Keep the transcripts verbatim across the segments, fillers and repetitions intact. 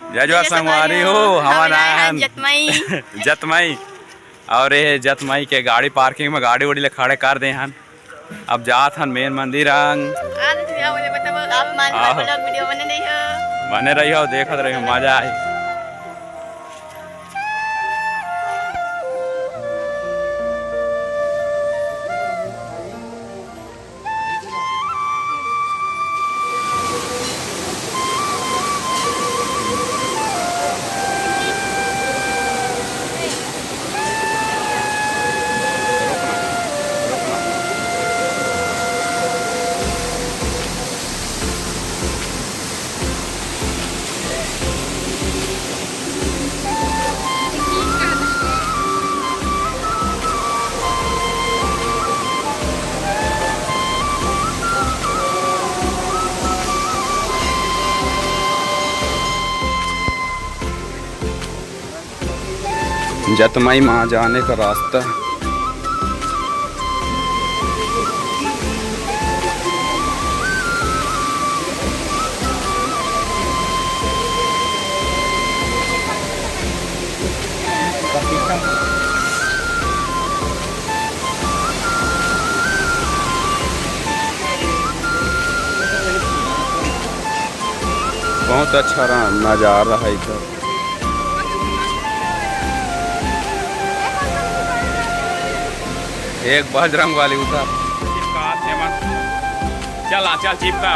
जय जोहार संगवारी हो, हमन आए हन जतमई। जतमई। और ये जतमई के गाड़ी पार्किंग में गाड़ी उड़ी ले खड़े कर दे हन। अब जात हन मेन मंदिर अंग। आज भैया बोले बताओ, आप मान आहो। Vlog video बने नहीं हो। बने रही हो, देखत रही हो, मजा आई। जतमई माँ जाने का रास्ता। बहुत अच्छा रहा नजारा है इधर। एक बजरंग वाली उधर। चिपका थे मन। चल आ, चल चिपका।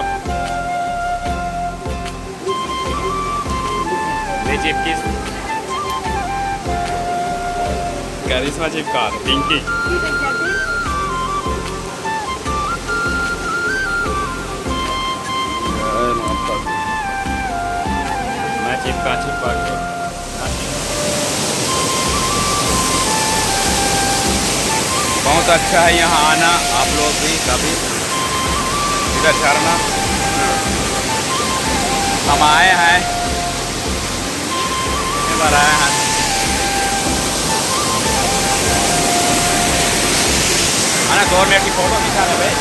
ले चिपकिस। करिश्मा चिपका, पिंकी। मैं चिपका, चिपका के। बहुत अच्छा है यहाँ आना, आप लोग भी कभी इधर झरना। हम आए हैं, ये बार आए हैं। है ना, दो मिनट की फोटो खिंचा ले भाई।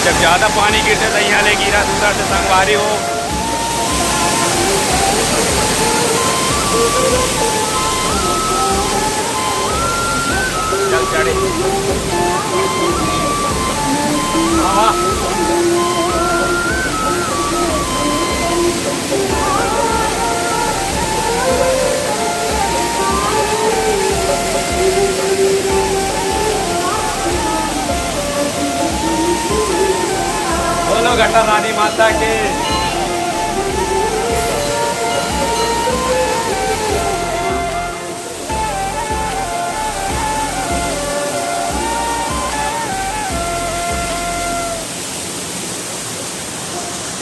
जब ज़्यादा पानी गिरते तो यहाँ ले गिरा, दूसरा से संगवारी हो। चल चढ़े। हाँ। बोलो घटा रानी माता की।